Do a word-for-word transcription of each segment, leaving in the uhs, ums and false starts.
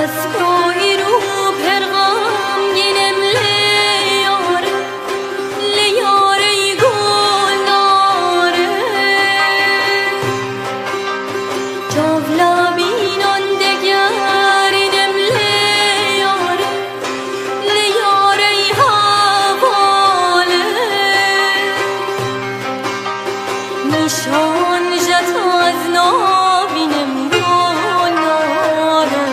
Ez koyîr û per xemgîn im lê yar e, lê yar ey guldar e. Çav labînan digerînim lê yar e, lê yar ey heval e. Nîşan ji te ez nabînim guldar e.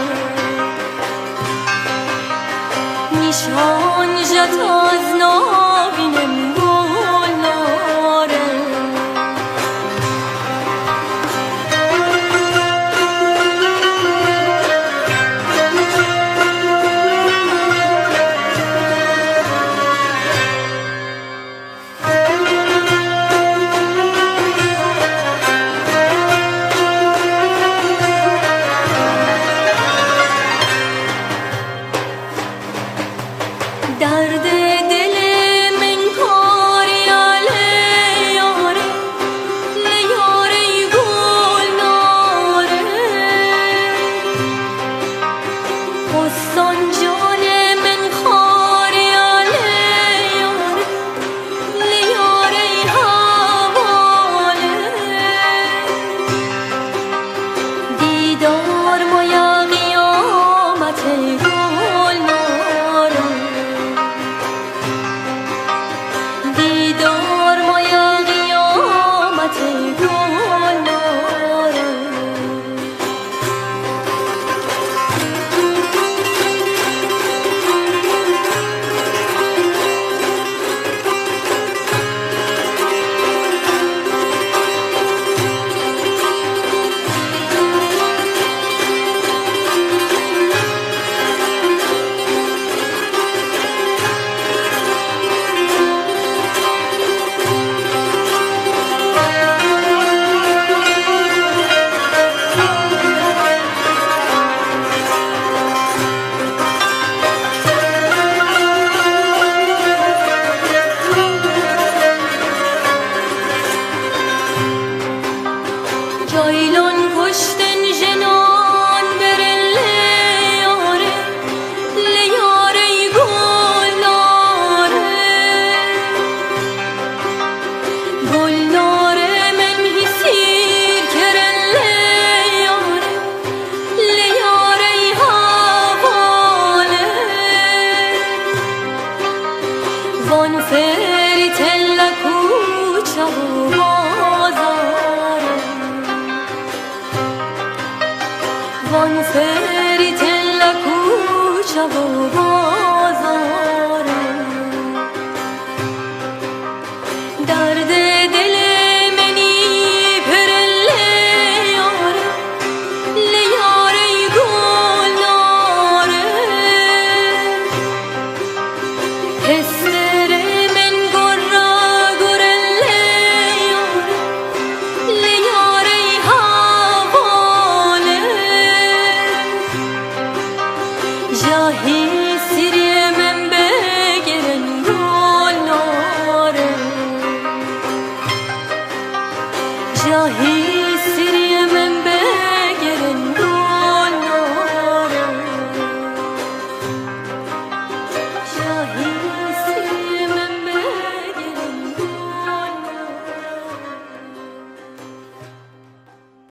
Nîşan ji te ez nabînim guldar e. Derdê dilê min kariya lê yarê, lê yarê guldar e. Postan canê min xariya lê yarê, lê yarê heval e. Dîdar maya qiyametê guldar e. Dîdar maya qiyametê guldar e. Caylan kuştin, jinan birin lê yarê, lê yarê guldar e. Guldar e, min hîsîr kirin lê yarê, lê yarê heval e. Van ferî telle kûçe û bazar e. Van ferî telle kûçe û bazar e.